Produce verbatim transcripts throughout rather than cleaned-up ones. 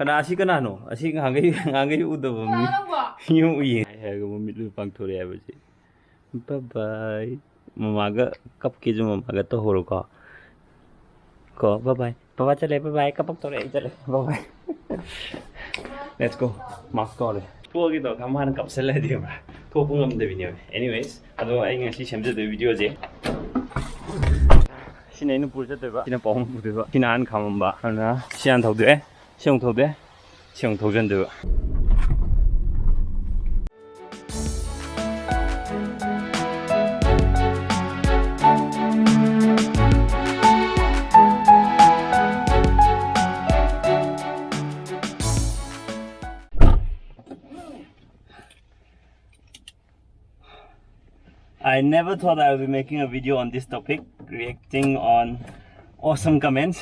ꯀꯅꯥ, ꯑꯁꯤ ꯀꯅꯥꯅꯣ? ꯑꯁꯤ ꯉꯍꯥꯟꯈꯩ, ꯉꯍꯥꯟꯈꯩ ꯎꯗꯕ ꯃꯤ, ꯀꯅꯥꯅꯣꯕꯣ? ꯃꯤ ꯑꯃ ꯎꯏꯌꯦ ꯍꯥꯏꯔꯒ ꯃꯃꯤꯠ ꯂꯣꯏ ꯄꯥꯡꯊꯣꯔꯛꯑꯦ ꯍꯥꯏꯕꯁꯦ꯫ ꯕꯥꯏ ꯕꯥꯏ꯫ ꯃꯃꯥꯒ ꯀꯞꯀꯦꯁꯨ ꯃꯃꯥꯒ ꯇꯧꯍꯧꯔꯣꯀꯣ꯫ ꯀꯣ, ꯕꯥꯏ ꯕꯥꯏ꯫ ꯕꯕꯥ ꯆꯠꯂꯦ, ꯕꯥꯏ ꯕꯥꯏ꯫ ꯀꯞꯄꯛꯇꯧꯔꯦ, ꯑꯩ ꯆꯠꯂꯦ꯫ ꯕꯥꯏ ꯕꯥꯏ꯫ Let's go. ꯃꯥꯛꯁ ꯀꯧꯔꯦ꯫ ꯊꯣꯛꯑꯒꯦ ꯇꯧꯔꯒ ꯃꯥꯅ ꯀꯞꯁꯜꯂꯗꯤ ꯈꯪꯕ꯭ꯔꯥ? ꯊꯣꯛꯄ ꯉꯝꯗꯕꯤꯅꯦꯕ꯫ Anyways, ꯑꯗꯣ ꯑꯩ ꯉꯁꯤ ꯁꯦꯝꯖꯗꯣꯏ ꯚꯤꯗꯤꯑꯣꯁꯦ꯫ ꯁꯤꯅ ꯑꯩꯅ ꯄꯨꯔ ꯆꯠꯇꯣꯏꯕ꯫ ꯁꯤꯅ ꯄꯥꯕꯨꯡꯅ ꯄꯨꯗꯣꯏꯕ꯫ ꯁꯤꯅ ꯑꯍꯟ ꯈꯥꯝꯃꯝꯕ꯫ ꯑꯗꯨꯅ ꯁꯤ ꯍꯥꯟꯅ ꯊꯧꯗꯣꯛꯑꯦ꯫ ꯁꯤ ꯑꯃꯨꯛ ꯊꯧꯗꯣꯛꯑꯦ꯫ ꯁꯤ ꯑꯃꯨꯛ ꯊꯧꯖꯤꯟꯗꯣꯏꯕ꯫ I never thought I would be making a video on this topic, reacting on awesome comments.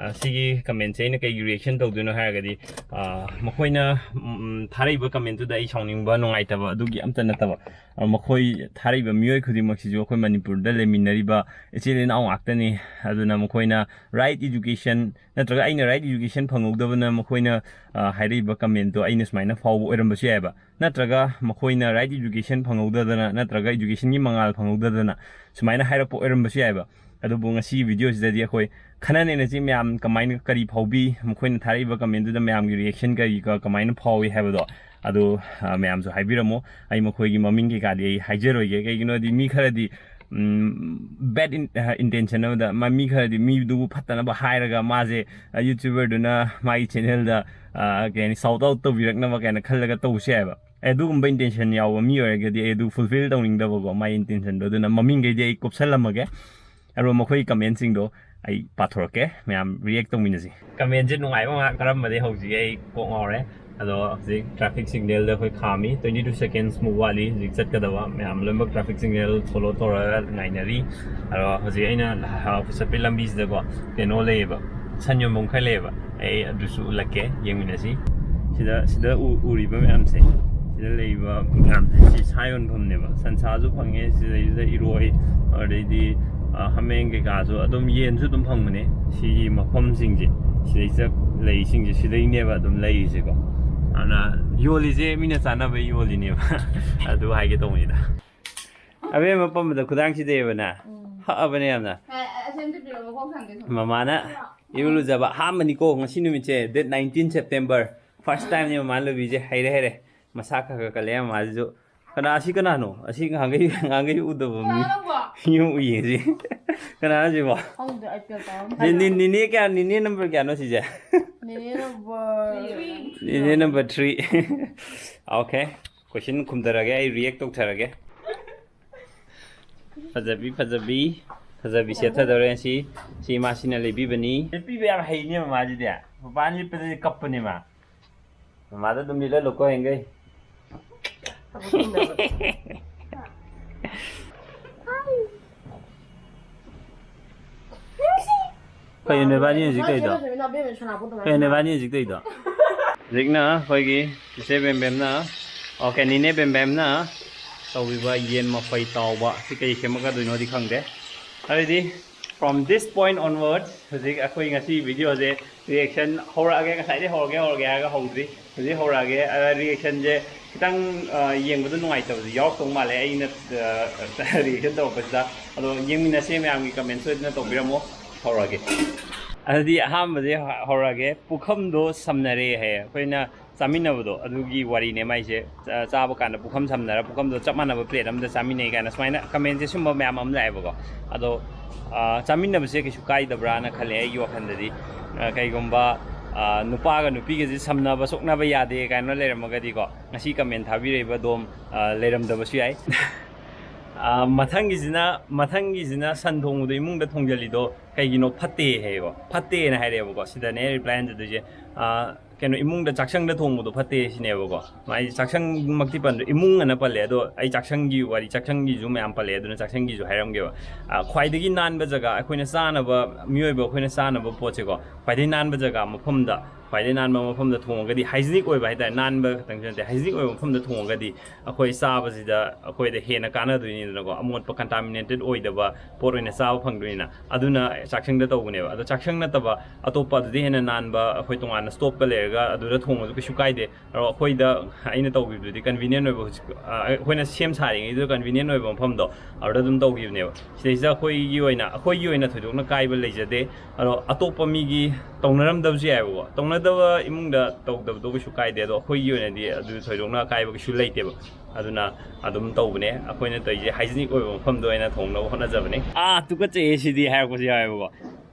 ꯑ, ꯁꯤꯒꯤ ꯀꯃꯦꯟꯁꯦ ꯑꯩꯅ ꯀꯩꯒꯤ ꯔꯤꯌꯦꯛꯁꯟ ꯇꯧꯗꯣꯏꯅꯣ ꯍꯥꯏꯔꯒꯗꯤ, ꯑ, ꯃꯈꯣꯏꯅ, ꯎꯝ, ꯊꯥꯔꯛꯏꯕ ꯀꯃꯦꯟꯇꯨꯗ ꯑꯩ ꯁꯥꯎꯅꯤꯡꯕ, ꯅꯨꯡꯉꯥꯏꯇꯕ ꯑꯗꯨꯒꯤ ꯑꯝꯇ ꯅꯠꯇꯕ, ꯑ, ꯃꯈꯣꯏ ꯊꯥꯔꯛꯏꯕ ꯃꯤꯑꯣꯏ ꯈꯨꯗꯤꯡꯃꯛꯁꯤꯁꯨ ꯑꯩꯈꯣꯏ ꯃꯅꯤꯄꯨꯔꯗ ꯂꯩꯃꯤꯟꯅꯔꯤꯕ ꯏꯆꯤꯜ ꯏꯅꯥꯎ ꯉꯥꯛꯇꯅꯤ꯫ ꯑꯗꯨꯅ ꯃꯈꯣꯏꯅ right education ꯅꯠꯇ꯭ꯔꯒ ꯑꯩꯅ right education ꯐꯪꯍꯧꯗꯕꯅ ꯃꯈꯣꯏꯅ, ꯑ, ꯍꯥꯏꯔꯛꯏꯕ ꯀꯃꯦꯟꯇꯣ ꯑꯩꯅ ꯁꯨꯃꯥꯏꯅ ꯐꯥꯎꯕ ꯑꯣꯏꯔꯝꯕꯁꯨ ꯌꯥꯏꯑꯕ꯫ ꯅꯠꯇ꯭ꯔꯒ ꯃꯈꯣꯏꯅ right education ꯐꯪꯍꯧꯗꯗꯅ ꯅꯠꯇ꯭ꯔꯒ educationꯒꯤ ꯃꯉꯥꯜ ꯐꯪꯍꯧꯗꯗꯅ ꯁꯨꯃꯥꯏꯅ ꯍꯥꯏꯔꯛꯄ ꯑꯣꯏꯔꯝꯕꯁꯨ ꯌꯥꯏꯑꯕ꯫ ꯑꯗꯨꯕꯨ ꯉꯁꯤꯒꯤ ꯚꯤꯗꯤꯑꯣꯁꯤꯗꯗꯤ ꯑꯩꯈꯣꯏ ꯈꯟꯅ ꯅꯩꯅꯁꯤ, ꯃꯌꯥꯝ ꯀꯃꯥꯏꯅ, ꯀꯔꯤ ꯐꯥꯎꯕꯤ, ꯃꯈꯣꯏꯅ ꯊꯥꯔꯛꯏꯕ ꯀꯃꯦꯟꯗꯨꯗ ꯃꯌꯥꯝꯒꯤ ꯔꯤꯌꯦꯛꯁꯟ ꯀꯔꯤ ꯀ-, ꯀꯃꯥꯏꯅ ꯐꯥꯎꯏ ꯍꯥꯏꯕꯗꯣ ꯑꯗꯨ, ꯑ, ꯃꯌꯥꯝꯁꯨ ꯍꯥꯏꯕꯤꯔꯝꯃꯣ꯫ ꯑꯩ ꯃꯈꯣꯏꯒꯤ ꯃꯃꯤꯡ ꯀꯩꯀꯥꯗꯤ ꯑꯩ ꯍꯥꯏꯖꯔꯣꯏꯒꯦ꯫ ꯀꯩꯒꯤꯅꯣꯗꯤ ꯃꯤ ꯈꯔꯗꯤ, ꯎꯝ, bad in-, ꯑ, intention ꯑꯃꯗ ꯃꯥ-, ꯃꯤ ꯈꯔꯗꯤ ꯃꯤꯗꯨꯕꯨ ꯐꯠꯇꯅꯕ ꯍꯥꯏꯔꯒ ꯃꯥꯁꯦ, ꯑ, YouTuberꯗꯨꯅ ꯃꯥꯒꯤ channelꯗ, ꯑ, ꯀꯩ ꯍꯥꯏꯅꯤ, shout out ꯇꯧꯕꯤꯔꯛꯅꯕ ꯀꯥꯏꯅ ꯈꯜꯂꯒ ꯇꯧꯕꯁꯨ ꯌꯥꯏꯑꯕ꯫ ꯑꯦ, ꯑꯗꯨꯒꯨꯝꯕ intention ꯌꯥꯎꯕ ꯃꯤ ꯑꯣꯏꯔꯒꯗꯤ ꯑꯩ ꯑꯗꯨ fulfill ꯇꯧꯅꯤꯡꯗꯕꯀꯣ, ꯃꯥꯒꯤ intentionꯗꯣ꯫ ꯑꯗꯨꯅ ꯃꯃꯤꯡꯈꯩꯗꯤ ꯑꯩ ꯀꯨꯞꯁꯜꯂꯝꯃꯒꯦ꯫ ꯑꯗꯨꯒ ꯃꯈꯣꯏꯒꯤ ꯀꯃꯦꯟꯁꯤꯡꯗꯣ ꯑꯩ ꯄꯥꯊꯣꯔꯛꯀꯦ, ꯃꯌꯥꯝ react ꯇꯧꯃꯤꯟꯅꯁꯤ꯫ ꯀꯃꯦꯟꯁꯦ ꯅꯨꯡꯉꯥꯏꯕ ꯉꯥꯛ ꯀꯔꯝꯕꯗꯒꯤ ꯍꯧꯁꯤꯒꯦ, ꯑꯩ ꯀꯣꯛ ꯉꯥꯎꯔꯦ꯫ ꯑꯗꯣ ꯍꯧꯖꯤꯛ traffic signalꯗ ꯑꯩꯈꯣꯏ ꯈꯥꯝꯃꯤ, twenty two seconds ꯃꯨꯛ ꯋꯥꯠꯂꯤ ꯍꯧꯖꯤꯛ ꯆꯠꯀꯗꯕ꯫ ꯃꯌꯥꯝ ꯂꯣꯏꯅꯃꯛ traffic signal follow ꯇꯧꯔꯒ ꯉꯥꯏꯅꯔꯤ꯫ ꯑꯗꯣ ꯍꯧꯖꯤꯛ ꯑꯩꯅ ꯆꯠꯄꯒꯤ ꯂꯝꯕꯤꯁꯤꯗꯀꯣ ꯀꯩꯅꯣ ꯂꯩꯌꯦꯕ, ꯁꯟ ꯌꯣꯟꯐꯝ ꯈꯔ ꯂꯩꯌꯦꯕ꯫ ꯑꯩ ꯑꯗꯨꯁꯨ ꯎꯠꯂꯛꯀꯦ, ꯌꯦꯡꯃꯤꯟꯅꯁꯤ꯫ ꯁꯤꯗ, ꯁꯤꯗ ꯎ-, ꯎꯔꯤꯕ ꯃꯌꯥꯝꯁꯦ, ꯁꯤꯗ ꯂꯩꯔꯤꯕ ꯃꯌꯥꯝꯁꯦ, ꯁꯤ ꯁꯥ ꯌꯣꯟꯐꯝꯅꯦꯕ꯫ ꯁꯟꯁꯥꯁꯨ ꯐꯪꯉꯦ ꯁꯤꯗꯩꯁꯤꯗ, ꯏꯔꯣꯏ, ꯑꯗꯩꯗꯤ, ꯑ, ꯍꯥꯃꯦꯡ ꯀꯩꯀꯥꯁꯨ ꯑꯗꯨꯝ, ꯌꯦꯟꯁꯨ ꯑꯗꯨꯝ ꯐꯪꯕꯅꯦ꯫ ꯁꯤꯒꯤ ꯃꯐꯝꯁꯤꯡꯁꯦ, ꯁꯤꯗꯩꯁꯤꯗ ꯂꯩꯁꯤꯡꯁꯦ, ꯁꯤꯗꯩꯅꯦꯕ ꯑꯗꯨꯝ ꯂꯩꯔꯤꯁꯦꯀꯣ꯫ ꯑꯗꯨꯅ ꯌꯣꯜꯂꯤꯁꯦ ꯃꯤꯅ ꯆꯥꯅꯕ ꯌꯣꯜꯂꯤꯅꯦꯕ꯫ ꯑꯗꯨ ꯍꯥꯏꯒꯦ ꯇꯧꯕꯅꯤꯗ꯫ ꯑꯕꯦꯝꯃ ꯄꯝꯕꯗ ꯈꯨꯗꯥꯡ ꯁꯤꯗꯩꯑꯕꯅ ꯍꯛꯑꯕꯅꯦ ꯌꯥꯝꯅ꯫ ꯃꯃꯥꯅ ꯏꯔꯨ ꯂꯨꯖꯕ ꯑꯍꯥꯟꯕꯅꯤꯀꯣ ꯉꯁꯤ ꯅꯨꯃꯤꯠꯁꯦ, date nineteen September, first timeꯅꯦ ꯃꯃꯥꯅ ꯂꯨꯕꯤꯁꯦ꯫ ꯍꯩꯔꯦ ꯍꯩꯔꯦ, ꯃꯁꯥ ꯈꯔ ꯈꯔ ꯀꯜꯂꯦ ꯃꯃꯥꯁꯤꯁꯨ꯫ ꯀꯅꯥ ꯑꯁꯤ ꯀꯅꯥꯅꯣ? ꯑꯁꯤ ꯉꯍꯥꯡꯈꯩ ꯉꯍꯥꯡꯈꯩ ꯎꯗꯕ ꯃꯤ꯫ ꯀꯅꯥꯅꯣ? ꯃꯤ ꯑꯃ ꯎꯏꯌꯦ ꯁꯤ꯫ ꯀꯅꯥꯅꯣ ꯁꯤꯕꯣ? ꯈꯪꯗꯦ, ꯑꯩ ꯄꯦꯜ ꯇꯥꯔꯝ-, ꯅꯤ-, ꯅꯤ-, ꯅꯤꯅꯦ ꯀꯌꯥ, ꯅꯤꯅꯦ number ꯀꯌꯥꯅꯣ ꯁꯤꯁꯦ? ꯅꯤꯅꯦ number ꯅꯤꯅꯦ number three꯫ Okay, question ꯈꯨꯝꯊꯔꯒꯦ, ꯑꯩ react ꯇꯧꯊꯔꯒꯦ꯫ ꯐꯖꯕꯤ, ꯐꯖꯕꯤ, ꯐꯖꯕꯤ ꯁꯦꯠꯊꯗꯧꯔꯦ ꯁꯤ꯫ ꯁꯤ ꯃꯥꯁꯤꯅ ꯂꯩꯕꯤꯕꯅꯤ꯫ ꯂꯤꯠꯄꯤꯕ ꯌꯥꯝ ꯍꯩꯅꯦ ꯃꯃꯥꯁꯤꯗꯤ꯫ ꯃꯄꯥꯟ ꯂꯤꯠꯄꯗꯗꯤ ꯀꯞꯄꯅꯦ ꯃꯥ꯫ ꯃꯃꯥꯗ ꯑꯗꯨꯝ ꯂꯤꯠꯍꯜꯂꯨꯀꯣ ꯍꯌꯦꯡꯈꯩ꯫ ꯀꯩꯅꯣ ꯅꯣꯏꯕꯥꯅꯤ ꯍꯧꯖꯤꯛ ꯇꯧꯔꯤꯗꯣ? ꯀꯩꯅꯣ ꯅꯣꯏꯕꯥꯅꯤ ꯍꯧꯖꯤꯛ ꯇꯧꯔꯤꯗꯣ? ꯍꯧꯖꯤꯛꯅ ꯑꯩꯈꯣꯏꯒꯤ ꯆꯤꯆꯦ ꯕꯦꯝꯕꯦꯝꯅ, ꯑꯣꯀꯦ, ꯅꯤꯅꯦ ꯕꯦꯝꯕꯦꯝꯅ ꯇꯧꯕꯤꯕ ꯌꯦꯟ ꯃꯐꯩ ꯇꯥꯎꯕ ꯁꯤ ꯀꯩ ꯁꯦꯝꯃꯛꯀꯗꯣꯏꯅꯣꯗꯤ ꯈꯪꯗꯦ꯫ ꯑꯗꯨꯗꯤ, from this point onwards, ꯍꯧꯖꯤꯛ ꯑꯩꯈꯣꯏ ꯉꯁꯤ videoꯁꯦ reaction ꯍꯧꯔꯛꯑꯒꯦ, ꯉꯁꯥꯏꯗꯩ ꯍꯧꯔꯒꯦ ꯍꯧꯔꯒꯦ ꯍꯥꯏꯔꯒ ꯍꯧꯗ꯭ꯔꯤ꯫ ꯍꯧꯖꯤꯛ ꯍꯧꯔꯛꯑꯒꯦ꯫ ꯑ, reactionꯁꯦ ꯈꯤꯇꯪ, ꯑ, ꯌꯦꯡꯕꯗ ꯅꯨꯡꯉꯥꯏꯇꯕꯁꯨ ꯌꯥꯎꯔꯛꯇꯧ ꯃꯥꯜꯂꯦ ꯑꯩꯅ, ꯑ, reaction ꯇꯧꯔꯛꯄꯁꯤꯗ꯫ ꯑꯗꯣ ꯌꯦꯡꯃꯤꯟꯅꯁꯦ, ꯃꯌꯥꯝꯒꯤ comment ꯁꯣꯏꯗꯅ ꯇꯧꯕꯤꯔꯝꯃꯣ꯫ ꯍꯧꯔꯛꯑꯒꯦ꯫ ꯑꯗꯨꯗꯤ ꯑꯍꯥꯟꯕꯁꯦ ꯍ-, ꯍꯧꯔꯛꯑꯒꯦ꯫ ꯄꯨꯈꯝꯗꯣ ꯁꯝꯅꯔꯦ ꯍꯥꯏꯌꯦ꯫ ꯑꯩꯈꯣꯏꯅ ꯆꯥꯃꯤꯟꯅꯕꯗꯣ ꯑꯗꯨꯒꯤ ꯋꯥꯔꯤꯅꯦ ꯃꯥꯏꯁꯦ꯫ ꯆꯥ-, ꯆꯥꯕ ꯀꯥꯟꯗ ꯄꯨꯈꯝ ꯁꯝꯅꯔ ꯄꯨꯈꯝꯗꯣ ꯆꯞ ꯃꯥꯟꯅꯕ plate ꯑꯃꯗ ꯆꯥꯃꯤꯟꯅꯩ ꯀꯥꯏꯅ ꯁꯨꯃꯥꯏꯅ commentꯁꯦ ꯁꯨꯝꯕ ꯃꯌꯥꯝ ꯑꯃ ꯂꯥꯛꯑꯦꯕꯀꯣ꯫ ꯑꯗꯣ, ꯑ, ꯆꯥꯃꯤꯟꯅꯕꯁꯦ ꯀꯩꯁꯨ ꯀꯥꯏꯗꯕ꯭ꯔꯥꯅ ꯈꯜꯂꯦ ꯑꯩꯒꯤ ꯋꯥꯈꯜꯗꯗꯤ꯫ ꯑ, ꯀꯩꯒꯨꯝꯕ, ꯑ, ꯅꯨꯄꯥꯒ ꯅꯨꯄꯤꯒꯁꯦ ꯁꯝꯅꯕ ꯁꯣꯛꯅꯕ ꯌꯥꯗꯦ ꯀꯥꯏꯅ ꯂꯩꯔꯝꯃꯒꯗꯤꯀꯣ, ꯉꯁꯤ comment ꯊꯥꯕꯤꯔꯛꯏꯕ ꯑꯗꯣꯝ, ꯑ, ꯂꯩꯔꯝꯗꯕꯁꯨ ꯌꯥꯏ꯫ ꯑ, ꯃꯊꯪꯒꯤꯁꯤꯅ, ꯃꯊꯪꯒꯤꯁꯤꯅ ꯁꯟ ꯊꯣꯡꯕꯗꯣ ꯏꯃꯨꯡꯗ ꯊꯣꯡꯖꯜꯂꯤꯗꯣ ꯀꯩꯒꯤꯅꯣ ꯐꯠꯇꯦ ꯍꯥꯏꯌꯦꯕ꯫ ꯐꯠꯇꯦꯅ ꯍꯥꯏꯔꯛꯑꯦꯕꯀꯣ꯫ ꯁꯤꯗꯅꯦ reply ꯍꯟꯖꯗꯣꯏꯁꯦ꯫ ꯑ, ꯀꯩꯅꯣ, ꯏꯃꯨꯡꯗ ꯆꯥꯛꯁꯪꯗ ꯊꯣꯡꯕꯗꯣ ꯐꯠꯇꯦ ꯁꯤꯅꯦꯕꯀꯣ꯫ ꯃꯥꯏ ꯆꯥꯛꯁꯪꯃꯛꯇꯤ ꯄꯟꯗ꯭ꯔꯦ, ꯏꯃꯨꯡ ꯑꯅ ꯄꯜꯂꯦ꯫ ꯑꯗꯣ ꯑꯩ ꯆꯥꯛꯁꯪꯒꯤ ꯋꯥꯔꯤ, ꯆꯥꯛꯁꯪꯒꯤꯁꯨ ꯃꯌꯥꯝ ꯄꯜꯂꯦ, ꯑꯗꯨꯅ ꯆꯥꯛꯁꯪꯒꯤꯁꯨ ꯍꯥꯏꯔꯝꯒꯦꯕ꯫ ꯑ, ꯈ꯭ꯋꯥꯏꯗꯒꯤ ꯅꯥꯟꯕ ꯖꯒꯥ, ꯑꯩꯈꯣꯏꯅ ꯆꯥꯅꯕ, ꯃꯤꯑꯣꯏꯕ ꯑꯩꯈꯣꯏꯅ ꯆꯥꯅꯕ ꯄꯣꯠꯁꯦꯀꯣ, ꯈ꯭ꯋꯥꯏꯗꯒꯤ ꯅꯥꯟꯕ ꯖꯒꯥ ꯃꯐꯝꯗ ꯈ꯭ꯋꯥꯏꯗꯩ ꯅꯥꯟꯕ ꯃꯐꯝꯗ ꯊꯣꯡꯉꯒꯗꯤ, ꯍꯥꯏꯖꯤꯅꯤꯛ ꯑꯣꯏꯕ ꯍꯥꯏꯇꯥꯔꯦ, ꯅꯥꯟꯕ ꯈꯛꯇꯪꯁꯨ ꯅꯠꯇꯦ, ꯍꯥꯏꯖꯤꯅꯤꯛ ꯑꯣꯏꯕ ꯃꯐꯝꯗ ꯊꯣꯡꯉꯒꯗꯤ ꯑꯩꯈꯣꯏ ꯆꯥꯕꯁꯤꯗ ꯑꯩꯈꯣꯏꯗ ꯍꯦꯟꯅ ꯀꯥꯟꯅꯗꯣꯏꯅꯤꯗꯅꯀꯣ, ꯑꯃꯣꯠꯄ, ꯀꯟꯇꯥꯃꯤꯅꯦꯇꯦꯠ ꯑꯣꯏꯗꯕ ꯄꯣꯠ ꯑꯣꯏꯅ ꯆꯥꯕ ꯐꯪꯗꯣꯏꯅꯤꯅ꯫ ꯑꯗꯨꯅ ꯆꯥꯛꯁꯪꯗ ꯇꯧꯕꯅꯦꯕ꯫ ꯑꯗꯣ ꯆꯥꯛꯁꯪ ꯅꯠꯇꯕ ꯑꯇꯣꯞꯄ ꯑꯗꯨꯗꯤ ꯍꯦꯟꯅ ꯅꯥꯟꯕ, ꯑꯩꯈꯣꯏ ꯇꯣꯉꯥꯟꯅ ꯁ꯭ꯇꯣꯞꯀ ꯂꯩꯔꯒ ꯑꯗꯨꯗ ꯊꯣꯡꯕꯁꯨ ꯀꯩꯁꯨ ꯀꯥꯏꯗꯦ꯫ ꯑꯗꯣ ꯑꯩꯈꯣꯏꯗ ꯑꯩꯅ ꯇꯧꯈꯤꯕꯗꯨꯗꯤ ꯀꯟꯚꯤꯅꯤꯌꯦꯟ ꯑꯣꯏꯕ, ꯍꯧꯖꯤꯛ ꯑꯩꯈꯣꯏꯅ ꯁꯦꯝ ꯁꯥꯔꯤꯉꯩꯗꯨꯗ ꯀꯟꯚꯤꯅꯤꯌꯦꯟ ꯑꯣꯏꯕ ꯃꯐꯝꯗꯣ ꯑꯗꯨꯗ ꯑꯗꯨꯝ ꯇꯧꯈꯤꯕꯅꯦꯕ꯫ ꯁꯤꯗꯩꯁꯤꯗ ꯑꯩꯈꯣꯏꯒꯤ ꯑꯣꯏꯅ, ꯑꯩꯈꯣꯏꯒꯤ ꯑꯣꯏꯅ ꯊꯣꯏꯗꯣꯛꯅ ꯀꯥꯏꯕ ꯂꯩꯖꯗꯦ꯫ ꯑꯗꯣ ꯑꯇꯣꯞꯄ ꯃꯤꯒꯤ ꯇꯧꯅꯔꯝꯗꯕꯁꯨ ꯌꯥꯏꯕꯀꯣ, ꯇꯧꯅꯗꯕ ꯏꯃꯨꯡꯗ ꯇꯧꯗꯕꯗꯣ ꯀꯩꯁꯨ ꯀꯥꯏꯗꯦ꯫ ꯑꯗꯣ ꯑꯩꯈꯣꯏꯒꯤ ꯑꯣꯏꯅꯗꯤ ꯑꯗꯨ ꯊꯣꯏꯗꯣꯛꯅ ꯀꯥꯏꯕ ꯀꯩꯁꯨ ꯂꯩꯇꯦꯕ꯫ ꯑꯗꯨꯅ ꯑꯗꯨꯝ ꯇꯧꯕꯅꯦ꯫ ꯑꯩꯈꯣꯏꯅ ꯇꯧꯔꯤꯁꯦ ꯍꯥꯏꯖꯤꯅꯤꯛ ꯑꯣꯏꯕ ꯃꯐꯝꯗ ꯑꯣꯏꯅ ꯊꯣꯡꯅꯕ ꯍꯣꯠꯅꯖꯕꯅꯦ꯫ "ꯑꯥ, ꯇꯨꯀꯠꯆꯩꯌꯦ ꯁꯤꯗꯤ" ꯍꯥꯏꯔꯛꯄꯁꯨ ꯌꯥꯎꯋꯦꯕꯀꯣ꯫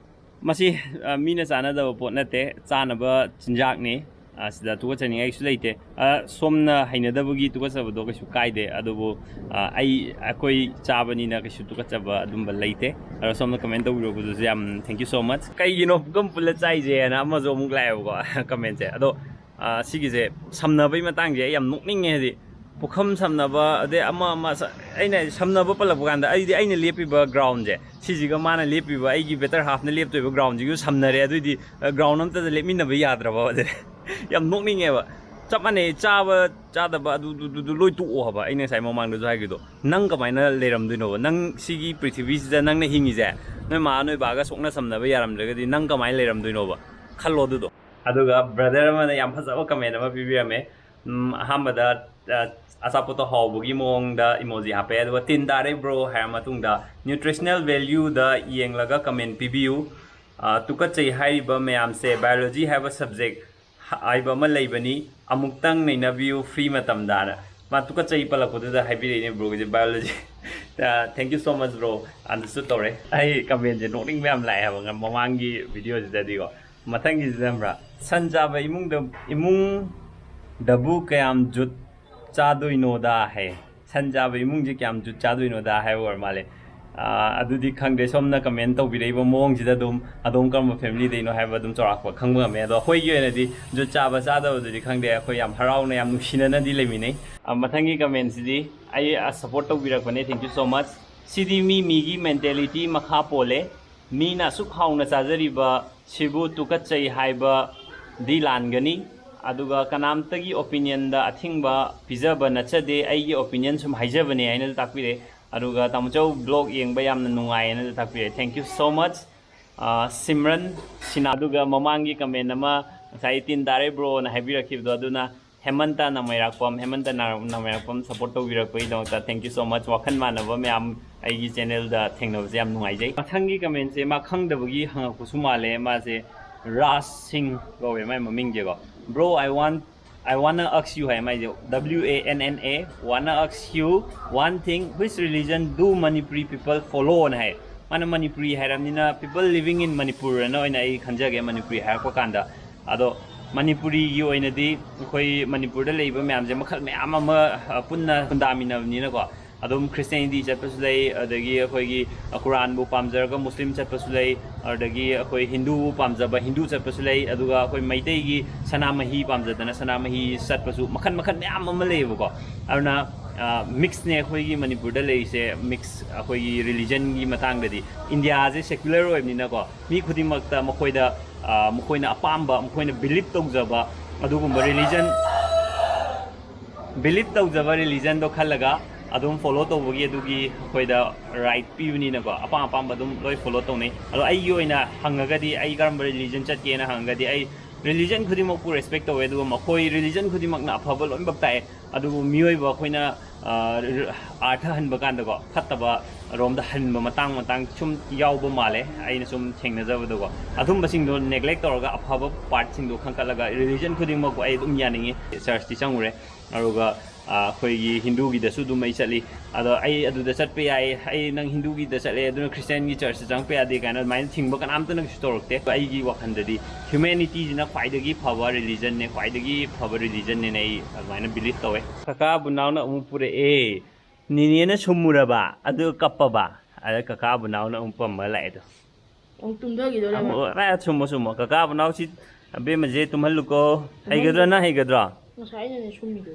ꯃꯁꯤ, ꯑ, ꯃꯤꯅ ꯆꯥꯅꯗꯕ ꯄꯣꯠ ꯅꯠꯇꯦ, ꯆꯥꯅꯕ ꯆꯤꯟꯖꯥꯛꯅꯤ꯫ ꯑ, ꯁꯤꯗ ꯇꯨꯀꯠꯆꯅꯤꯡꯉꯥꯏ ꯀꯩꯁꯨ ꯂꯩꯇꯦ꯫ ꯑ, ꯁꯣꯝꯅ ꯍꯩꯅꯗꯕꯒꯤ ꯇꯨꯀꯠꯆꯕꯗꯣ ꯀꯩꯁꯨ ꯀꯥꯏꯗꯦ, ꯑꯗꯨꯕꯨ, ꯑ, ꯑꯩ, ꯑꯩꯈꯣꯏ ꯆꯥꯕꯅꯤꯅ ꯀꯩꯁꯨ ꯇꯨꯀꯠꯆꯕ ꯑꯗꯨꯝꯕ ꯂꯩꯇꯦ꯫ ꯑꯗꯣ ꯁꯣꯝꯅ ꯀꯃꯦꯟ ꯇꯧꯕꯤꯔꯛꯄꯗꯨꯁꯨ ꯌꯥꯝ thank you so much꯫ "ꯀꯩꯒꯤꯅꯣ ꯄꯨꯈꯝ ꯄꯨꯜꯂ ꯆꯥꯏꯁꯦ?" ꯍꯥꯏꯅ ꯑꯃꯁꯨ ꯑꯃꯨꯛ ꯂꯥꯛꯑꯦꯕꯀꯣ ꯀꯃꯦꯟꯁꯦ꯫ ꯑꯗꯣ, ꯑ, ꯁꯤꯒꯤꯁꯦ ꯁꯝꯅꯕꯩ ꯃꯇꯥꯡꯁꯦ ꯑꯩ ꯌꯥꯝ ꯅꯣꯛꯅꯤꯡꯉꯦ꯫ ꯍꯥꯏꯗꯤ ꯄꯨꯈꯝ ꯁꯝꯅꯕ, ꯑꯗꯩ ꯑꯃ ꯑꯃ ꯁ-, ꯑꯩꯅ ꯁꯝꯅꯕ ꯄꯜꯂꯛꯄ ꯀꯥꯟꯗ, ꯑꯩꯗꯤ ꯑꯩꯅ ꯂꯦꯞꯄꯤꯕ ꯒ꯭ꯔꯥꯎꯟꯁꯦ ꯁꯤꯁꯤꯒ ꯃꯥꯅ ꯂꯦꯞꯄꯤꯕ, ꯑꯩꯒꯤ ꯕꯦꯇꯔ ꯍꯥꯐꯅ ꯂꯦꯞꯇꯣꯏꯕ ꯒ꯭ꯔꯥꯎꯟꯁꯤꯒ ꯁꯝꯅꯔꯦ꯫ ꯑꯗꯨꯏꯗꯤ, ꯑ, ꯒ꯭ꯔꯥꯎꯟ ꯑꯝꯇꯗ ꯂꯦꯞꯃꯤꯟꯅꯕ ꯌꯥꯗ꯭ꯔꯕ ꯑꯗꯨꯗꯤ? ꯌꯥꯝ ꯅꯣꯛꯅꯤꯡꯉꯦꯕ꯫ ꯆꯞ ꯃꯥꯟꯅꯩ, ꯆꯥꯕ ꯆꯥꯗꯕ ꯑꯗꯨ, ꯑꯗꯨ, ꯑꯗꯨ, ꯑꯗꯨ ꯂꯣꯏ ꯇꯣꯛꯑꯣ ꯍꯥꯏꯕ꯫ ꯑꯩꯅ ꯉꯁꯥꯏ ꯃꯃꯥꯡꯗꯁꯨ ꯍꯥꯏꯈꯤꯗꯣ, ꯅꯪ ꯀꯃꯥꯏꯅ ꯂꯩꯔꯝꯗꯣꯏꯅꯣꯕ? ꯅꯪ ꯁꯤꯒꯤ ꯄ꯭ꯔꯤꯊꯤꯕꯤꯁꯤꯗ ꯅꯪꯅ ꯍꯤꯡꯉꯤꯁꯦ, ꯅꯣꯏ ꯃꯥ ꯅꯣꯏ ꯕꯥꯒ ꯁꯣꯛꯅ ꯁꯝꯅꯕ ꯌꯥꯔꯝꯗ꯭ꯔꯒꯗꯤ ꯅꯪ ꯀꯃꯥꯏꯅ ꯂꯩꯔꯝꯗꯣꯏꯅꯣꯕ? ꯈꯜꯂꯣ ꯑꯗꯨꯗꯣ꯫ ꯑꯗꯨꯒ ꯕ꯭ꯔꯗꯔ ꯑꯃꯅ ꯌꯥꯝ ꯐꯖꯕ ꯀꯃꯦꯟ ꯑꯃ ꯄꯤꯕꯤꯔꯝꯃꯦ꯫ ꯎꯝ, ꯑꯍꯥꯟꯕꯗ, ꯑ, ꯑꯆꯥꯄꯣꯠꯇꯣ ꯍꯥꯎꯕꯒꯤ ꯃꯑꯣꯡꯗ ꯏꯃꯣꯖꯤ ꯍꯥꯞꯄꯦ, ꯑꯗꯨꯒ "ꯇꯤꯟ ꯇꯥꯔꯦ ꯕ꯭ꯔꯣ" ꯍꯥꯏꯔ ꯃꯇꯨꯡꯗ, "ꯅ꯭ꯌꯨꯇ꯭ꯔꯤꯁꯅꯦꯜ ꯚꯦꯂ꯭ꯌꯨꯗ ꯌꯦꯡꯂꯒ ꯀꯃꯦꯟ ꯄꯤꯕꯤꯌꯨ꯫ ꯑ, ꯇꯨꯀꯠꯆꯩ ꯍꯥꯏꯔꯤꯕ ꯃꯌꯥꯝꯁꯦ ꯕꯥꯏꯑꯣꯂꯣꯖꯤ ꯍꯥꯏꯕ ꯁꯕꯖꯦꯛ ꯍꯥꯏꯕ ꯑꯃ ꯂꯩꯕꯅꯤ, ꯑꯃꯨꯛꯇꯪ ꯅꯩꯅꯕꯤꯌꯨ ꯐ꯭ꯔꯤ ꯃꯇꯝꯗꯅ"꯫ ꯃꯥ ꯇꯨꯀꯠꯆꯩ ꯄꯜꯂꯛꯄꯗꯨꯗ ꯍꯥꯏꯕꯤꯔꯛꯏꯅꯦ ꯕ꯭ꯔꯣꯒꯤꯁꯦ ꯕꯥꯏꯑꯣꯂꯣꯖꯤ꯫ ꯑ, thank you so much bro. ꯑꯗꯨꯁꯨ ꯇꯧꯔꯦ꯫ ꯑꯩ ꯀꯃꯦꯟꯁꯦ ꯅꯣꯛꯅꯤꯡꯕ ꯌꯥꯝ ꯂꯥꯛꯑꯦ ꯍꯥꯏꯕ ꯉ-, ꯃꯃꯥꯡꯒꯤ ꯚꯤꯗꯤꯑꯣꯁꯤꯗꯗꯤꯀꯣ꯫ ꯃꯊꯪꯒꯤꯁꯤꯗ ꯈꯪꯕ꯭ꯔꯥ? "ꯁꯟ ꯆꯥꯕ ꯏꯃꯨꯡꯗ, ꯏꯃꯨꯡꯗꯕꯨ ꯀꯌꯥꯝ ꯖꯨꯠ ꯆꯥꯗꯣꯏꯅꯣꯗ" ꯍꯥꯏ꯫ "ꯁꯟ ꯆꯥꯕ ꯏꯃꯨꯡꯁꯦ ꯀꯌꯥꯝ ꯖꯨꯠ ꯆꯥꯗꯣꯏꯅꯣꯗ" ꯍꯥꯏꯕ ꯑꯣꯏꯔ ꯃꯥꯜꯂꯦ꯫ ꯑ, ꯑꯗꯨꯗꯤ ꯈꯪꯗꯦ, ꯁꯣꯝꯅ ꯀꯃꯦꯟ ꯇꯧꯕꯤꯔꯛꯏꯕ ꯃꯑꯣꯡꯁꯤꯗ ꯑꯗꯨꯝ ꯑꯗꯣꯝ ꯀꯔꯝꯕ ꯐꯦꯃꯤꯂꯤꯗꯩꯅꯣ ꯍꯥꯏꯕ ꯑꯗꯨꯝ ꯆꯥꯎꯔꯥꯛꯄ ꯈꯪꯕ ꯉꯝꯃꯦ꯫ ꯑꯗꯣ ꯑꯩꯈꯣꯏꯒꯤ ꯑꯣꯏꯅꯗꯤ ꯖꯨꯠ ꯆꯥꯕ ꯆꯥꯗꯕꯗꯨꯗꯤ ꯈꯪꯗꯦ, ꯑꯩꯈꯣꯏ ꯌꯥꯝ ꯍꯔꯥꯎꯅ ꯌꯥꯝ ꯅꯨꯡꯁꯤꯅꯅꯗꯤ ꯂꯩꯃꯤꯟꯅꯩ꯫ ꯑ, ꯃꯊꯪꯒꯤ ꯀꯃꯦꯟꯁꯤꯗꯤ ꯑꯩ, ꯑ, ꯁꯞꯄꯣꯔꯠ ꯇꯧꯕꯤꯔꯛꯄꯅꯦ, thank you so much꯫ "ꯁꯤꯗꯤ ꯃꯤ ꯃꯤꯒꯤ ꯃꯦꯟꯇꯦꯂꯤꯇꯤ ꯃꯈꯥ ꯄꯣꯜꯂꯦ, ꯃꯤꯅ ꯑꯁꯨꯛ ꯍꯥꯎꯅ ꯆꯥꯖꯔꯤꯕ ꯁꯤꯕꯨ ꯇꯨꯀꯠꯆꯩ ꯍꯥꯏꯕ ꯗꯤ ꯂꯥꯟꯒꯅꯤ꯫ ꯑꯗꯨꯒ ꯀꯅꯥꯝꯇꯒꯤ ꯑꯣꯄꯤꯅꯤꯌꯟꯗ ꯑꯊꯤꯡꯕ ꯄꯤꯖꯕ ꯅꯠꯆꯗꯦ, ꯑꯩꯒꯤ ꯑꯣꯄꯤꯅꯤꯌꯟ ꯁꯨꯝ ꯍꯥꯏꯖꯕꯅꯦ ꯍꯥꯏꯅꯁꯨ ꯇꯥꯛꯄꯤꯔꯦ꯫ ꯑꯗꯨꯒ ꯇꯥꯃꯣꯆꯧ ꯕ꯭ꯂꯣꯒ ꯌꯦꯡꯕ ꯌꯥꯝꯅ ꯅꯨꯡꯉꯥꯏ ꯍꯥꯏꯅꯁꯨ ꯇꯥꯛꯄꯤꯔꯦ꯫ Thank you so much꯫ ꯑ, ꯁꯤꯝꯔꯟ ꯁꯤꯅꯥ꯫ ꯑꯗꯨꯒ ꯃꯃꯥꯡꯒꯤ ꯀꯃꯦꯟ ꯑꯃ ꯉꯁꯥꯏ "ꯇꯤꯟ ꯇꯥꯔꯦ ꯕ꯭ꯔꯣꯅ" ꯍꯥꯏꯕꯤꯔꯛꯈꯤꯕꯗꯣ, ꯑꯗꯨꯅ ꯍꯦꯃꯟꯇ ꯅꯃꯩꯔꯥꯛꯄꯝ, ꯍꯦꯃꯟꯇ ꯅ-, ꯅꯃꯩꯔꯥꯛꯄꯝ support ꯇꯧꯕꯤꯔꯛꯄꯒꯤꯗꯃꯛꯇ thank you so much꯫ ꯋꯥꯈꯜ ꯃꯥꯟꯅꯕ ꯃꯌꯥꯝ ꯑꯩꯒꯤ ꯆꯦꯅꯦꯜꯗ ꯊꯦꯡꯅꯕꯁꯦ ꯌꯥꯝ ꯅꯨꯡꯉꯥꯏꯖꯩ꯫ ꯃꯊꯪꯒꯤ ꯀꯃꯦꯟꯁꯦ ꯃꯥ ꯈꯪꯗꯕꯒꯤ ꯍꯪꯉꯛꯄꯁꯨ ꯃꯥꯜꯂꯦ꯫ ꯃꯥꯁꯦ ꯔꯥꯖ ꯁꯤꯡ ꯀꯧꯋꯦ ꯃꯥꯏ ꯃꯃꯤꯡꯁꯦꯀꯣ꯫ "Bro, I want, I wanna ask you" ꯍꯥꯏ ꯃꯥꯏꯁꯦ, "W A N N A, wanna ask you one thing, which religion do Manipuri people follow?" ꯅ ꯍꯥꯏ꯫ ꯃꯥꯅ ꯃꯅꯤꯄꯨꯔꯤ ꯍꯥꯏꯔꯕꯅꯤꯅ, people living in Manipur ꯑꯅ ꯑꯣꯏꯅ ꯑꯩ ꯈꯟꯖꯒꯦ ꯃꯅꯤꯄꯨꯔꯤ ꯍꯥꯏꯔꯛꯄ ꯀꯥꯟꯗ꯫ ꯑꯗꯣ ꯃꯅꯤꯄꯨꯔꯤꯒꯤ ꯑꯣꯏꯅꯗꯤ ꯑꯩꯈꯣꯏ ꯃꯅꯤꯄꯨꯔꯗ ꯂꯩꯕ ꯃꯌꯥꯝꯁꯦ ꯃꯈꯜ ꯃꯌꯥꯝ ꯑꯃ, ꯑ, ꯄꯨꯟꯅ ꯈꯨꯟꯗꯥꯃꯤꯟꯅꯕꯅꯤꯅꯀꯣ꯫ ꯑꯗꯨꯝ ꯈ꯭ꯔꯤꯁꯇꯤꯌꯥꯅꯤꯇꯤ ꯆꯠꯄꯁꯨ ꯂꯩ, ꯑꯗꯒꯤ ꯑꯩꯈꯣꯏꯒꯤ ꯀꯨꯔꯥꯟꯕꯨ ꯄꯥꯝꯖꯔꯒ ꯃꯨꯁꯂꯤꯝ ꯆꯠꯄꯁꯨ ꯂꯩ, ꯑꯗꯒꯤ ꯑꯩꯈꯣꯏ ꯍꯤꯟꯗꯨꯕꯨ ꯄꯥꯝꯖꯕ ꯍꯤꯟꯗꯨ ꯆꯠꯄꯁꯨ ꯂꯩ, ꯑꯗꯨꯒ ꯑꯩꯈꯣꯏ ꯃꯩꯇꯩꯒꯤ ꯁꯅꯥꯃꯍꯤ ꯄꯥꯝꯖꯗꯅ ꯁꯅꯥꯃꯍꯤ ꯆꯠꯄꯁꯨ, ꯃꯈꯜ ꯃꯈꯜ ꯃꯌꯥꯝ ꯑꯃ ꯂꯩꯌꯦꯕꯀꯣ꯫ ꯑꯗꯨꯅ, ꯑ, ꯃꯤꯛꯁꯅꯦ ꯑꯩꯈꯣꯏꯒꯤ ꯃꯅꯤꯄꯨꯔꯗ ꯂꯩꯔꯤꯁꯦ, ꯃꯤꯛꯁ ꯑꯩꯈꯣꯏꯒꯤ ꯔꯤꯂꯤꯖꯟꯒꯤ ꯃꯇꯥꯡꯗꯗꯤ꯫ ꯏꯟꯗꯤꯌꯥꯁꯦ ꯁꯦꯀꯨꯂꯔ ꯑꯣꯏꯕꯅꯤꯅꯀꯣ, ꯃꯤ ꯈꯨꯗꯤꯡꯃꯛꯇ ꯃꯈꯣꯏꯗ, ꯑ, ꯃꯈꯣꯏꯅ ꯑꯄꯥꯝꯕ, ꯃꯈꯣꯏꯅ ꯕꯤꯂꯤꯞ ꯇꯧꯖꯕ ꯑꯗꯨꯒꯨꯝꯕ ꯔꯤꯂꯤꯖꯟ, ꯕꯤꯂꯤꯞ ꯇꯧꯖꯕ ꯔꯤꯂꯤꯖꯟꯗꯣ ꯈꯜꯂꯒ ꯑꯗꯨꯝ ꯐꯣꯂꯣ ꯇꯧꯕꯒꯤ ꯑꯗꯨꯒꯤ ꯑꯩꯈꯣꯏꯗ ꯔꯥꯏꯠ ꯄꯤꯕꯅꯤꯅꯀꯣ, ꯑꯄꯥꯝ ꯑꯄꯥꯝꯕ ꯑꯗꯨꯝ ꯂꯣꯏ ꯐꯣꯂꯣ ꯇꯧꯅꯩ꯫ ꯑꯗꯣ ꯑꯩꯒꯤ ꯑꯣꯏꯅ ꯍꯪꯉꯒꯗꯤ, ꯑꯩ ꯀꯔꯝꯕ ꯔꯤꯂꯤꯖꯟ ꯆꯠꯀꯦꯅ ꯍꯪꯉꯒꯗꯤ, ꯑꯩ ꯔꯤꯂꯤꯖꯟ ꯈꯨꯗꯤꯡꯃꯛꯄꯨ ꯔꯦꯁꯄꯦꯛ ꯇꯧꯋꯦ, ꯑꯗꯨꯒ ꯃꯈꯣꯏ ꯔꯤꯂꯤꯖꯟ ꯈꯨꯗꯤꯡꯃꯛꯅ ꯑꯐꯕ ꯂꯣꯏꯅꯃꯛ ꯇꯥꯛꯑꯦ꯫ ꯑꯗꯨꯕꯨ ꯃꯤꯑꯣꯏꯕ ꯑꯩꯈꯣꯏꯅ, ꯑ, ꯑꯥꯔꯊ ꯍꯟꯕ ꯀꯥꯟꯗꯀꯣ, ꯐꯠꯇꯕ ꯔꯣꯝꯗ ꯍꯟꯕ ꯃꯇꯥꯡ ꯃꯇꯥꯡ ꯁꯨꯝ ꯌꯥꯎꯕ ꯃꯥꯜꯂꯦ, ꯑꯩꯅ ꯁꯨꯝ ꯊꯦꯡꯅꯖꯕꯗꯀꯣ꯫ ꯑꯗꯨꯝꯕꯁꯤꯡꯗꯣ ꯅꯦꯒ꯭ꯂꯦꯛ ꯇꯧꯔꯒ ꯑꯐꯕ ꯄꯥꯔꯠꯁꯤꯡꯗꯣ ꯈꯟꯒꯠꯂꯒ, ꯔꯤꯂꯤꯖꯟ ꯈꯨꯗꯤꯡꯃꯛꯄꯨ ꯑꯩ ꯑꯗꯨꯝ ꯌꯥꯅꯤꯡꯉꯤ꯫ ꯆꯔꯆꯇꯤ ꯆꯪꯉꯨꯔꯦ, ꯑꯗꯨꯒ, ꯑ, ꯑꯩꯈꯣꯏꯒꯤ ꯍꯤꯟꯗꯨꯒꯤꯗꯁꯨ ꯑꯗꯨꯝ ꯑꯩ ꯆꯠꯂꯤ꯫ ꯑꯗꯣ ꯑꯩ ꯑꯗꯨꯗ ꯆꯠꯄ ꯌꯥꯏ, ꯑꯩ ꯅꯪ ꯍꯤꯟꯗꯨꯒꯤꯗ ꯆꯠꯂꯦ ꯑꯗꯨꯅ ꯈ꯭ꯔꯤꯁꯇꯤꯌꯥꯟꯒꯤ ꯆꯔꯆꯇ ꯆꯪꯉꯛꯄ ꯌꯥꯗꯦ ꯀꯥꯏꯅ ꯑꯗꯨꯃꯥꯏꯅ ꯊꯤꯡꯕ ꯀꯅꯥꯝꯇꯅ ꯀꯩꯁꯨ ꯇꯧꯔꯛꯇꯦ꯫ ꯑꯩꯒꯤ ꯋꯥꯈꯜꯗꯗꯤ ꯍ꯭ꯌꯨꯃꯦꯅꯤꯇꯤꯁꯤꯅ ꯈ꯭ꯋꯥꯏꯗꯒꯤ ꯐꯕ ꯔꯤꯂꯤꯖꯟꯅꯦ, ꯈ꯭ꯋꯥꯏꯗꯒꯤ ꯐꯕ ꯔꯤꯂꯤꯖꯟꯅꯦꯅ ꯑꯩ ꯑꯗꯨꯃꯥꯏꯅ ꯕꯤꯂꯤꯞ ꯇꯧꯋꯦ꯫ ꯀꯀꯥ ꯕꯨꯅꯥꯎꯅ ꯑꯃꯨꯛ ꯄꯨꯔꯛꯑꯦ꯫ ꯅꯦꯅꯦꯅ ꯁꯨꯝꯃꯨꯔꯕ, ꯑꯗꯨꯒ ꯀꯞꯄꯕ, ꯑꯗ ꯀꯀꯥ ꯕꯨꯅꯥꯎꯅ ꯑꯃꯨꯛ ꯄꯝꯃ ꯂꯥꯛꯑꯦꯗꯣ꯫ ꯑꯃꯨꯛ ꯇꯨꯝꯊꯈꯤꯗꯧꯔꯦ꯫ ꯑꯃꯨꯛ, ꯑꯦ, ꯁꯨꯝꯃꯣ, ꯁꯨꯝꯃꯣ꯫ ꯀꯀꯥ ꯕꯨꯅꯥꯎꯁꯤ ꯑꯕꯦꯝꯃꯁꯦ ꯇꯨꯝꯍꯜꯂꯨꯀꯣ꯫ ꯍꯩꯒꯗ꯭ꯔꯣ, ꯅꯪ ꯍꯩꯒꯗ꯭ꯔꯣ? ꯉꯁꯥꯏ ꯑꯩꯅꯅꯦ ꯁꯨꯝꯃꯤꯗꯣ꯫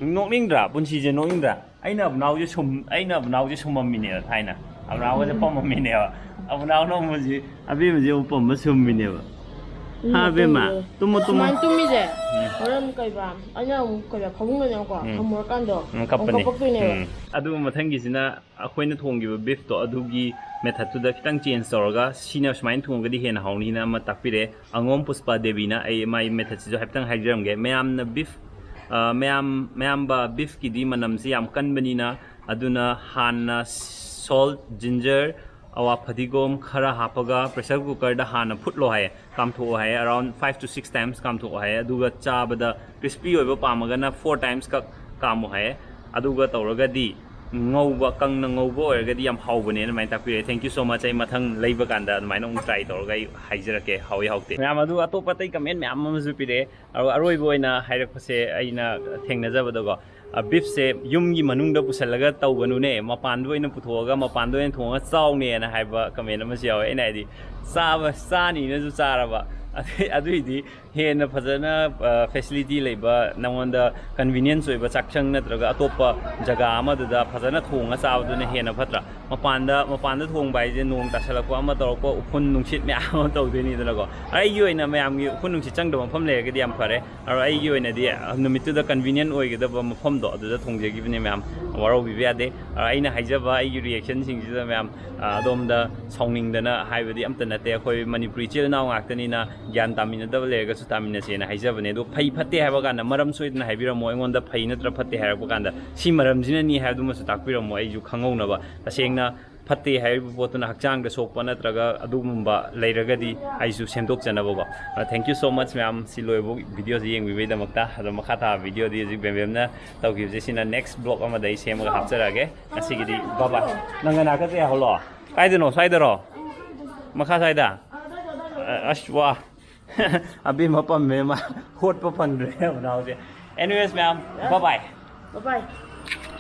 ꯅꯣꯛꯅꯤꯡꯗ꯭ꯔꯥ? ꯄꯨꯟꯁꯤꯁꯦ ꯅꯣꯛꯅꯤꯡꯗ꯭ꯔꯥ? ꯑꯩꯅ ꯑꯕꯨꯅꯥꯎꯁꯦ ꯁꯨꯝ-, ꯑꯩꯅ ꯑꯕꯨꯅꯥꯎꯁꯦ ꯁꯨꯝꯃꯝꯃꯤꯅꯦꯕ ꯊꯥꯏꯅ꯫ ꯑꯕꯨꯅꯥꯎꯒꯁꯦ ꯄꯝꯃꯝꯃꯤꯅꯦꯕ꯫ ꯑꯕꯨꯅꯥꯎꯅ ꯑꯃꯨꯛ ꯍꯧꯖꯤꯛ ꯑꯕꯦꯝꯃꯁꯦ ꯑꯃꯨꯛ ꯄꯝꯕ ꯁꯨꯝꯃꯤꯅꯦꯕ꯫ ꯍꯥ, ꯕꯦꯝꯃ? ꯇꯨꯝꯃꯣ, ꯇꯨꯝꯃꯣ꯫ ꯁꯨꯃꯥꯏꯅ ꯇꯨꯝꯃꯤꯁꯦ꯫ ꯎꯝ꯫ ꯍꯣꯔꯦꯟ ꯀꯩꯕ, ꯑꯩꯅ ꯑꯃꯨꯛ ꯀꯩꯕ, ꯐꯃꯨꯡꯗꯅꯦꯕꯀꯣ, ꯎꯝ꯫ ꯊꯝꯃꯨꯔꯀꯥꯟꯗꯣ, ꯎꯝ, ꯑꯃꯨꯛ ꯀꯞꯄꯅꯦ꯫ ꯀꯞꯄꯛꯇꯣꯏꯅꯦꯕ꯫ ꯎꯝ꯫ ꯑꯗꯨꯒ ꯃꯊꯪꯒꯤꯁꯤꯅ ꯑꯩꯈꯣꯏꯅ ꯊꯣꯡꯈꯤꯕ beef ꯇꯣ, ꯑꯗꯨꯒꯤ method ꯇꯨꯗ ꯈꯤꯇꯪ change ꯇꯧꯔꯒ, ꯁꯤꯅ ꯁꯨꯃꯥꯏꯅ ꯊꯣꯡꯉꯒꯗꯤ ꯍꯦꯟꯅ ꯍꯥꯎꯅꯤꯅ ꯑꯃ ꯇꯥꯛꯄꯤꯔꯛꯑꯦ꯫ ꯑꯉꯣꯝ ꯄꯨꯁꯄꯥ ꯗꯦꯕꯤꯅ꯫ ꯑꯩ ꯃꯥꯏ method ꯁꯤꯁꯨ ꯍꯥꯏꯐꯦꯠꯇꯪ ꯍꯥꯏꯖꯔꯝꯒꯦ꯫ ꯃꯌꯥꯝꯅ beef, ꯑ, ꯃꯌꯥꯝ, ꯃꯌꯥꯝꯕ, beef ꯀꯤꯗꯤ ꯃꯅꯝꯁꯤ ꯌꯥꯝ ꯀꯟꯕꯅꯤꯅ, ꯑꯗꯨꯅ ꯍꯥꯟꯅ salt, ginger, ꯑꯋꯥ ꯐꯗꯤꯒꯣꯝ ꯈꯔ ꯍꯥꯞꯄꯒ pressure cooker ꯗ ꯍꯥꯟꯅ ꯐꯨꯠꯂꯣ ꯍꯥꯏꯌꯦ, ꯀꯥꯝꯊꯣꯛꯑꯣ ꯍꯥꯏꯌꯦ, around five to six times ꯀꯥꯝꯊꯣꯛꯑꯣ ꯍꯥꯏꯌꯦ꯫ ꯑꯗꯨꯒ ꯆꯥꯕꯗ crispy ꯑꯣꯏꯕ ꯄꯥꯝꯃꯒꯅ four times ꯈꯛ ꯀꯥꯝꯃꯣ ꯍꯥꯏꯌꯦ꯫ ꯑꯗꯨꯒ ꯇꯧꯔꯒꯗꯤ, ꯉꯧꯕ, ꯀꯪꯅ ꯉꯧꯕ ꯑꯣꯏꯔꯒꯗꯤ ꯌꯥꯝ ꯍꯥꯎꯕꯅꯦꯅ ꯑꯗꯨꯃꯥꯏꯅ ꯇꯥꯛꯄꯤꯔꯛꯑꯦ꯫ Thank you so much꯫ ꯑꯩ ꯃꯊꯪ ꯂꯩꯕ ꯀꯥꯟꯗ ꯑꯗꯨꯃꯥꯏꯅ ꯑꯃꯨꯛ try ꯇꯧꯔꯒ ꯑꯩ ꯍꯥꯏꯖꯔꯛꯀꯦ, ꯍꯥꯎꯏ ꯍꯥꯎꯇꯦ꯫ ꯃꯌꯥꯝ, ꯑꯗꯨ ꯑꯇꯣꯞꯄ ꯑꯇꯩ comment ꯃꯌꯥꯝ ꯑꯃꯁꯨ ꯄꯤꯔꯛꯑꯦ꯫ ꯑꯗꯨꯒ ꯑꯔꯣꯏꯕ ꯑꯣꯏꯅ ꯍꯥꯏꯔꯛꯄꯁꯦ, ꯑꯩꯅ ꯊꯦꯡꯅꯖꯕꯗꯀꯣ, ꯑ, beef ꯁꯦ ꯌꯨꯝꯒꯤ ꯃꯅꯨꯡꯗ ꯄꯨꯁꯜꯂꯒ ꯇꯧꯒꯅꯨꯅꯦ, ꯃꯄꯥꯟꯗ ꯑꯣꯏꯅ ꯄꯨꯊꯣꯛꯑꯒ ꯃꯄꯥꯟꯗ ꯑꯣꯏꯅ ꯊꯣꯡꯉꯒ ꯆꯥꯎꯅꯦꯅ ꯍꯥꯏꯕ comment ꯑꯃꯁꯨ ꯌꯥꯎꯋꯦ꯫ ꯑꯩꯅ ꯍꯥꯏꯗꯤ, ꯆꯥꯕ, ꯆꯥꯅꯤꯅꯁꯨ ꯆꯥꯔꯕ, ꯑꯗꯨꯏ-, ꯑꯗꯨꯏꯗꯤ ꯍꯦꯟꯅ ꯐꯖꯅ, ꯑ, facility ꯂꯩꯕ, ꯅꯉꯣꯟꯗ convenience ꯑꯣꯏꯕ ꯆꯥꯛꯁꯪ ꯅꯠꯇ꯭ꯔꯒ ꯑꯇꯣꯞꯄ ꯖꯒꯥ ꯑꯃꯗꯨꯗ ꯐꯖꯅ ꯊꯣꯡꯉ ꯆꯥꯕꯗꯨꯅ ꯍꯦꯟꯅ ꯐꯠꯇ꯭ꯔꯥ? ꯃꯄꯥꯟꯗ, ꯃꯄꯥꯟꯗ ꯊꯣꯡꯕ ꯍꯥꯏꯁꯦ ꯅꯣꯡ ꯇꯥꯁꯜꯂꯛꯄ ꯑꯃ ꯇꯧꯔꯛꯄ, ꯎꯐꯨꯟ ꯅꯨꯡꯁꯤꯠ ꯃꯌꯥꯝ ꯑꯃ ꯇꯧꯗꯣꯏꯅꯤꯗꯅꯀꯣ꯫ ꯑꯩꯒꯤ ꯑꯣꯏꯅ ꯃꯌꯥꯝꯒꯤ ꯎꯐꯨꯟ ꯅꯨꯡꯁꯤꯠ ꯆꯪꯗꯕ ꯃꯐꯝ ꯂꯩꯔꯒꯗꯤ ꯌꯥꯝ ꯐꯔꯦ꯫ ꯑꯗꯣ ꯑꯩꯒꯤ ꯑꯣꯏꯅꯗꯤ ꯅꯨꯃꯤꯠꯇꯨꯗ convenient ꯑꯣꯏꯒꯗꯕ ꯃꯐꯝꯗꯣ ꯑꯗꯨꯗ ꯊꯣꯡꯖꯈꯤꯕꯅꯦ ꯃꯌꯥꯝ, ꯋꯥꯔꯧꯕꯤꯕ ꯌꯥꯗꯦ꯫ ꯑꯗꯣ ꯑꯩꯅ ꯍꯥꯏꯖꯕ ꯑꯩꯒꯤ reaction ꯁꯤꯡꯁꯤꯗ ꯃꯌꯥꯝ, ꯑ, ꯑꯗꯣꯝꯗ ꯁꯥꯎꯅꯤꯡꯗꯅ ꯍꯥꯏꯕꯗꯤ ꯑꯝꯇ ꯅꯠꯇꯦ꯫ ꯑꯩꯈꯣꯏ ꯃꯅꯤꯄꯨꯔꯤ ꯏꯆꯤꯜ ꯏꯅꯥꯎ ꯉꯥꯛꯇꯅꯤꯅ ꯒ꯭ꯌꯥꯟ ꯇꯥꯃꯤꯟꯅꯗꯕ ꯂꯩꯔꯒꯁꯨ ꯇꯥꯃꯤꯟꯅꯁꯦꯅ ꯍꯥꯏꯖꯕꯅꯦ꯫ ꯑꯗꯣ ꯐꯩ ꯐꯠꯇꯦ ꯍꯥꯏꯕ ꯀꯥꯟꯗ ꯃꯔꯝ ꯁꯣꯏꯗꯅ ꯍꯥꯏꯕꯤꯔꯝꯃꯣ꯫ ꯑꯩꯉꯣꯟꯗ ꯐꯩ ꯅꯠꯇ꯭ꯔ ꯐꯠꯇꯦ ꯍꯥꯏꯔꯛꯄ ꯀꯥꯟꯗ ꯁꯤ ꯃꯔꯝꯁꯤꯅꯅꯤ ꯍꯥꯏꯕꯗꯨꯃꯁꯨ ꯇꯥꯛꯄꯤꯔꯝꯃꯣ, ꯑꯩꯁꯨ ꯈꯪꯍꯧꯅꯕ꯫ ꯇꯁꯦꯡꯅ ꯐꯠꯇꯦ ꯍꯥꯏꯔꯤꯕ ꯄꯣꯠꯇꯨꯅ ꯍꯛꯆꯥꯡꯗ ꯁꯣꯛꯄ ꯅꯠꯇ꯭ꯔꯒ ꯑꯗꯨꯒꯨꯝꯕ ꯂꯩꯔꯒꯗꯤ ꯑꯩꯁꯨ ꯁꯦꯝꯗꯣꯛꯆꯅꯕꯀꯣ꯫ ꯑ, thank you so much ꯃꯌꯥꯝ, ꯁꯤ ꯂꯣꯏꯕ video ꯁꯤ ꯌꯦꯡꯕꯤꯕꯩꯗꯃꯛꯇ꯫ ꯑꯗꯣ ꯃꯈꯥ ꯇꯥꯕ video ꯗꯤ ꯍꯧꯖꯤꯛ ꯕꯦꯝꯕꯦꯝꯅ ꯇꯧꯈꯤꯕꯁꯦ, ꯁꯤꯅ next vlog ꯑꯃꯗ ꯑꯩ ꯁꯦꯝꯃꯒ ꯍꯥꯞꯆꯔꯛꯑꯒꯦ꯫ ꯉꯁꯤꯒꯤꯗꯤ bye bye꯫ ꯅꯪ ꯅꯥꯀꯠꯇ ꯌꯥꯍꯜꯂꯣ꯫ ꯀꯥꯏꯗꯅꯣ? ꯁ꯭ꯋꯥꯏꯗꯔꯣ? ꯃꯈꯥ ꯁ꯭ꯋꯥꯏꯗ? ꯑ, ꯑꯁ, ꯋꯥ꯫ ꯑꯕꯦꯝꯃ ꯄꯝꯃꯦ ꯃꯥ꯫ ꯍꯣꯠꯄ ꯐꯪꯗ꯭ꯔꯦ ꯃꯅꯥꯎꯁꯦ꯫ Anyways ꯃꯌꯥꯝ, bye bye꯫ Bye bye꯫